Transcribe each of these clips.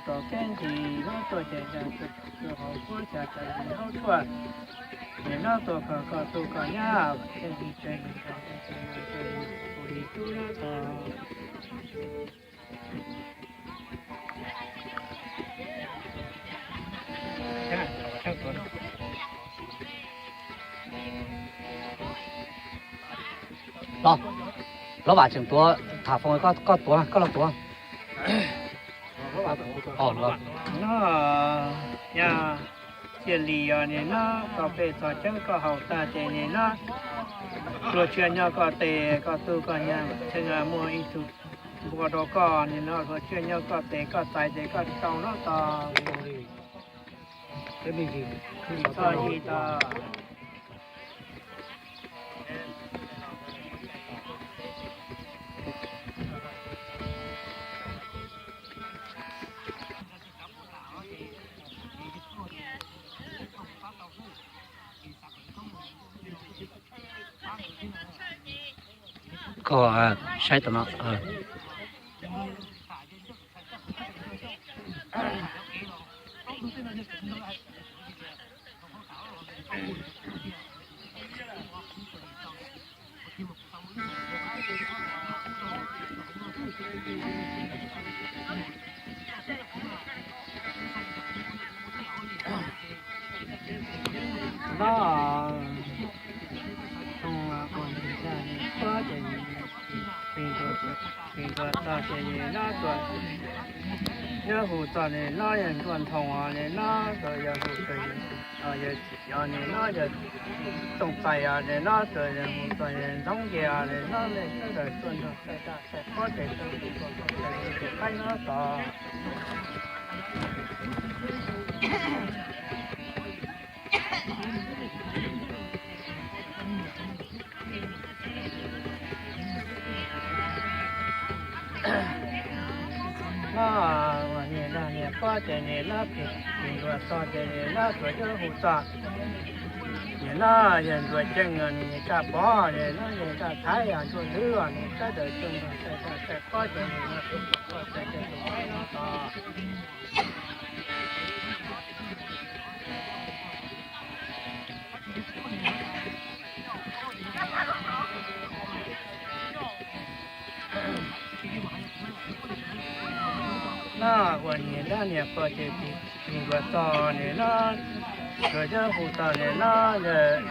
Rau kev ntsis lub tuaj ces ntsa tsuag tsuag hauv kuab xya tawm ntsis haub tshuaj. Nim no tuaj koj koj tus koj nyab, kev ntsis tsev ntsis tsev ntsis tsev ntsis tsev ntsis tus li tub nab tog. Los, los Vam tseem tuav tham foos, koj tuav, koj los tuav. No, yog cia li yog nim no koj pej txog cawb koj haus tag ces nim no luag tsiaj nyob koj tes, koj tug koj nyab, tseem muaj ib tug npua rau koj nim no luag tsiaj nyob koj tes, koj txais ces koj tau no tog. Txog li tog. Koj saib tom no. No, ua niam daj niam pob ces nim no txog ces nim no tuaj, yawg hu txog nim no yawg Nruab Nthoov nim no tuaj, yawg hu txog yawg Txiv nim no yawg Tooj Txais nim no tuaj, yawg hu txog yawg Ntxoov Nce nim no nej sawv daws tuaj nrog txais daj txais pob ces tau tus qaib no tod. No, ua niam daj niam pob ces nim no phim ntuas txog ces nim no tuaj yawg hu txog. Nim no yawg Nruab Ceeb nim Raj Pov nim no yawg Raj Thaiv Ntsuab Hlwb nim sawv daws tuaj nrog txais daj txais pob ces nim no tus qaib no tod. No, ua niam daj niam pob ces phim ntuas txog nim no tuaj yawg hu txog nim no yawg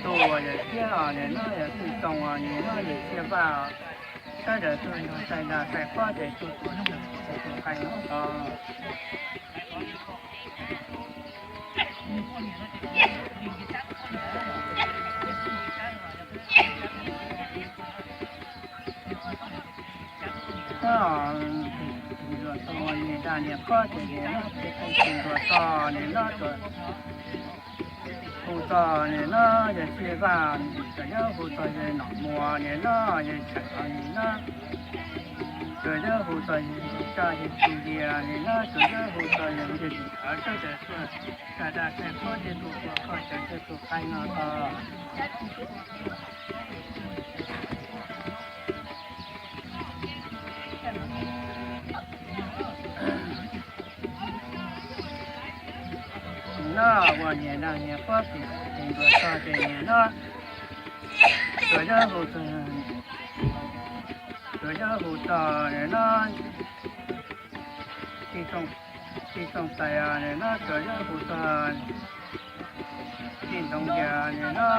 Tub, yawg Txiab nim no yawg Txwj Tooj nim no yawg Txiab Vaj, sawv daws tuaj nrog txais daj txais pob ces tuaj tus qaib no tod. No, phim ntuas txog nim daj niam pob ces nim no phim ntuas txog nim no tuaj hu txog nim no yawg Txiab Vaj, tuaj yawg hu txog yawg Nom Muas nim no yawg Tshawm nim no, tuaj yawg hu txog yawg Tsaj yawg Txuj Yias nim no, tuaj yawg hu txog yawg Ncej Lim Thawv sawv daws tuaj txais daj txais pob ces tuaj tus koj cawm ces tus qaib no tod. No, ua niam daj niam pob phim ntuas txog ces nim no tuaj yawg hu txog, tuaj yawg hu txog nim no Txij Tooj Txais nim no, tuaj yawg hu txog Txij Ntxoov Yias nim no,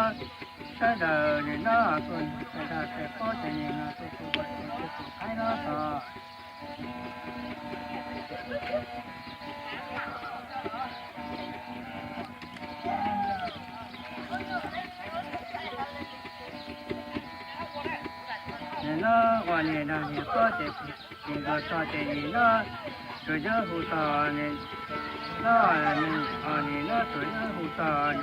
sawv daws nim no tuaj txais daj txais pob ces nim no tuaj tus qaib no tod. Nim no ua niam daj niam pob ces phim ntuas txog ces nim no tuaj yawg hu txog nim no, nim no tuaj yawg hu txog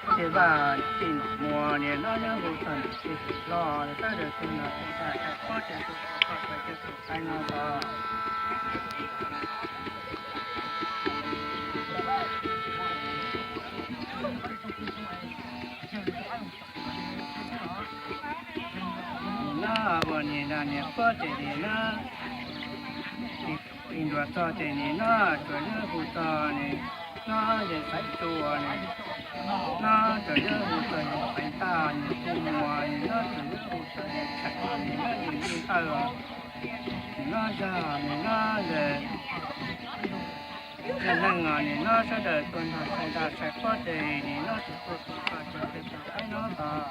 Txiab Vaj, Txij Nom Muas nim no yawg hu txog Txiab Lim Hlob, sawv daws tuaj nrog txais daj txais pob ces tuaj tus koj cawm ces tus qaib no tod. Nim no ua niam daj niam pob ces nim no phim Tis nruas txog ces nim no Tuam Yawg hu txog nim no Yawg Xaiv Tuam, nim no Tuam Yawg hu txog Yawg Xaiv Ntaj, nim no Tuam Yawg hu txog nim no Tuam Yawg hu txog Yawg Tshaim, nim no Yawg Npij Tawj, nim no yog nim no Yawg Neeg, nim no sawv daws tuaj nrog sai daj sai pob ces nim no tus tuaj tus koj ces tus saib no tos.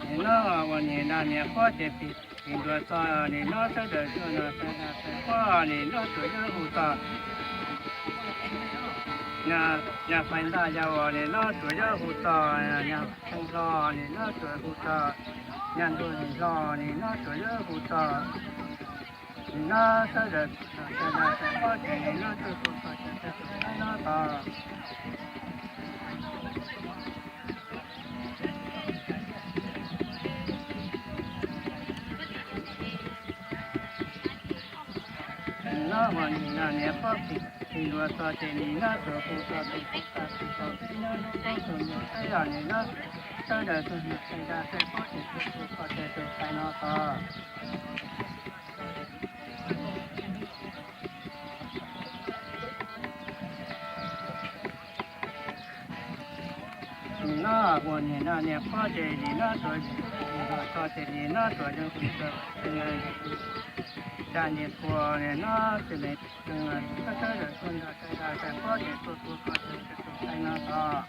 Nim no ua niam naj niam pob ces tis nruas txog nim no sawv daws tuaj nrog sai daj sai pob, nim no Tuam Yawg hu txog Yawg Xaiv Ntaj, yog uas nim no Tuam Yawg hu txog Yawg Tshaim Hlo, nim no Tuam hu txog Yawg Ntuag Hlo, nim no Tuam Yawg hu txog nim no sawv daws tuaj nrog sai daj sai pob ces nim no tus tuaj tus koj ces tus saib no tos. Nim no ua niam naj niam pob tis nruas txog ces nim no tus hu txog tus koj tus saib no tus saib yog nim no sawv daws tuaj nrog sai daj sai pob ces tus hu txog ces tus saib no tos. Nim no ua niam naj niam pob ces nim no Tuam Yawg hu txog ces nim no Tuam Yawg hu txog Yawg Tshaim Ntaj, nim no tus me sawv daws tuaj nrog sai daj sai pob ces tus hu txog ces tus saib no tos.